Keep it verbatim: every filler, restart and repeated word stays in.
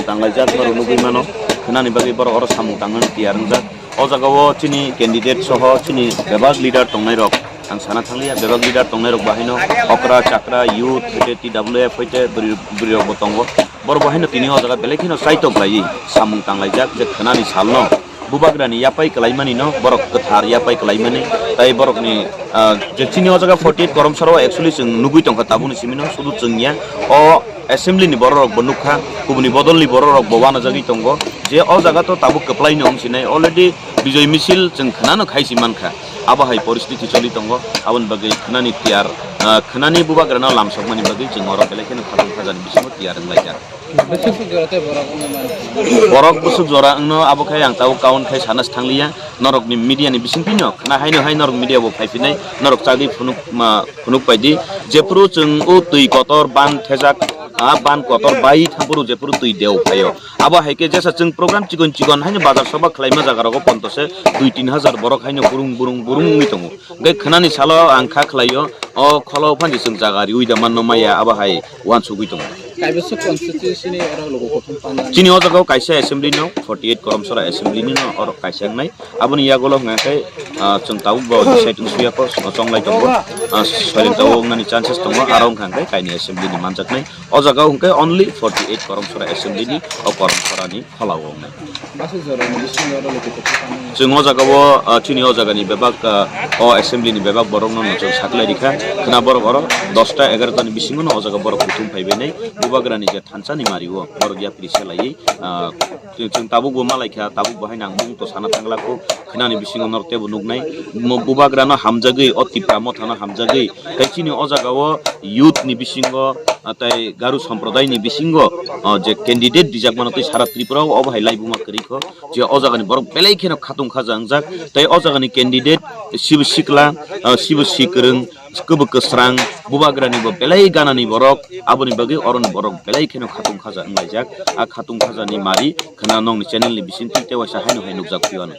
Tanglaijak norok nugwi mano, khnani bagwi borok oro samung tangnani tiyar wngjak. O jagao chini candidate soho chini bebak leader tongnairok, ang sana thangliya, bebak leader tongnairok bahaino okra, chakra, youth, hoite T W F, hoite bwrwi, bwrwirokbo tongo. Borok bahaino tini o jaga belai kheno chaitok laiwi samung tanglaijak je khnani salno bubagrani yapai kwlaimanino borok kwthar yapai kwlaimani, tai borokni, ah, je chini o jaga forty eight koromsarao actually chwng nugwi tongkha tabukni simino, sudu chwngya, o assembly ni bororokbo nukha, kubuni bodolni bororokbo wanajagwi tongo, je o jaga to tabuk kwplaino wng sinai, already bijoi misil chwng khnano khaisi mankha, abo hai poristiti choli tongo, aboni bagwi khnani tiyar, ah, khnani bubagrano lamsokmani bagwi chwng oro belai kheno khatung khajani bisingo tiyar wnglaijak. Borok bwswk jora wngno abo khai ang tabuk count khai sana thangliya, norokni media ni bisingtwino khna haino hai norok media bo phaiphinai, norok chagwi phunuk ma, phunuk paidi, jephuru chwng o twi kotor ban thejak, a ban kotor bai thampuru jephuru twi deo phaio. Abo hai khe jesa chwng program chikon chikon haino bazar soba khlaima jaga rogo pontose dui tin hajar borok haino burung burung burung wngwi tongo. Hwnkhe khnani salo ang kha khlaio, o kholo phanji chwng jaga riwi da manno maya abo hai uansugwi tongo. Kaibwswk constituency ni oro logo kothom panna. Chini o jaga o kaisa assembly no, forty eight koromsora assembly ni no oro kaisa wngnai. Aboni yagulo hwnkha khe, ah, chwng tabuk bo decide wngsuya ko, chonglai tongo. Ah, soileng tabuk wngnani chances tongo, aro hwnkha khe kaini assembly ni manjaknai. O jaga o hwnkhe only forty eight koromsora assembly ni o koromsora ni phalao wngnai. Basi jora ni bisingo oro logo kothom panna. Chwng o jaga o, ah, chini o jaga ni bebak, ah, o assembly ni bebak borok no chwng saklai rikha. Khna borok oro dosta egarota ni bisingo no o jaga borok kuthum phaibainai. Bubagra ni je thansa ni mari o borok yapri selaiwi, ah, chwng, chwng tabuk bo malaikha, tabuk bo hai nang mung to sana thanglakho. Khnani bisingo norok tebo nuknai. Mo bubagra no hamjagwi, o Tipra motha no hamjagwi. Tei chini o jaga o youth ni bisingo, ah, tei Garu sampradai ni bisingo, ah, je candidate rijak mano tei sara Tripura o obo hai laibuma kwrwi kho. Je o jaga ni borok belai kheno khatung khaja wngjak. Tei o jaga ni candidate sibo sikla, ah, sibo sikwrwng, kwbwi kwsrang, bubagra ni bo belai gana ni borok, aboni bagwi oro ni borok belai kheno khatung khaja wnglaijak. A khatung khaja ni mari khna nokni channel ni bisingtwi tei waisa haino hai nukjak phiyano.